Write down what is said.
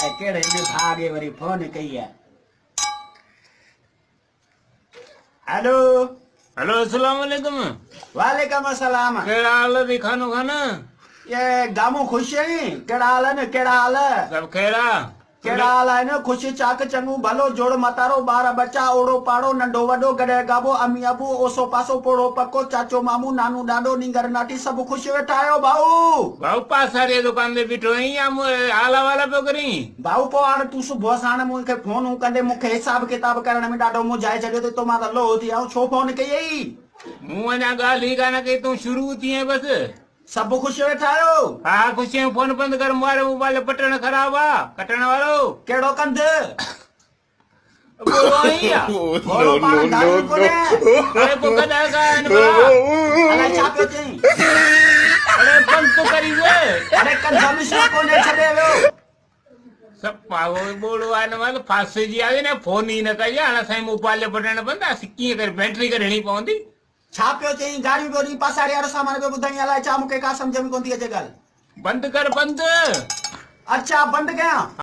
الائي ڪهڙي نڀاڳي وري فون ڪئي آ. هلو. هلو اسلام عليڪم. وعليڪم السلام. ڪهڙا حال اٿئي خانو خان؟ اي گامو خوش آهين؟ ڪهڙا حال آهن ڪهڙا حال؟ سڀ خير آ. ڪهڙا حال آهن؟ خوش چاڪ چڱو ڀلو جوڙ متارو ٻار ٻچا اوڙو پاڙو ننڍو وڏو گڏهه گابو امي ابو اوسو پاسو پوڙهو پڪو چاچو مامو نانو ڏاڏو نينگر ناٺي سڀ خوش ويٺا آهيو ڀائو؟ ڀائو پاساري دڪان تي بيٺو آهين يا حال احوال پيو ڪرين؟ ڀائو پوء هاڻ تون صبح ساڻ مون کي فونون ڪندي مون کي حساب ڪتاب ڪرڻ ۾ ڏاڍو منجهائي ڇڏيو اٿئي تو مان ته لوهه ٿي آئون ڇو فون ڪئي اهي؟ مون اڃا ڳالهه ئي ڪانه ڪئي تون شروع ٿئين بس. سڀ خوش ويٺا آهيو؟ ها ها خوش آهيون فون بند ڪر مون واري موبائل جو بٽڻ خراب آ ڪٽڻ وارو. ڪهڙو ڪنڌ؟ ٻوڙو آهين يا؟ ٻوڙو پاڻ گاريون ڪونه. اڙي پوء گڏهه ڪا آهن ڀلا. الائي ڇا پيو چئين. اڙي بند تو ڪريس. اڙي ڪنڌ مشرو ڪونهي ڇڏي ويو. سپا ٻوڙو آهي نه مال ڦاسي جي آهي نه فون ئي نه ڪئي هاڻ سائين موبائل جو بٽڻ بند آ ڪيئن ڪري بيٽري ڪڍڻي پوندي. ڇا پيو چئين، گاريون پيو ڏين، پاساري وارو سامان پيو ٻڌائين، الائي ڇا، مون کي ڪا سمجهه ۾ ڪونه ٿي اچي ڳالهه. بند ڪر بند. اڇا بند ڪيان.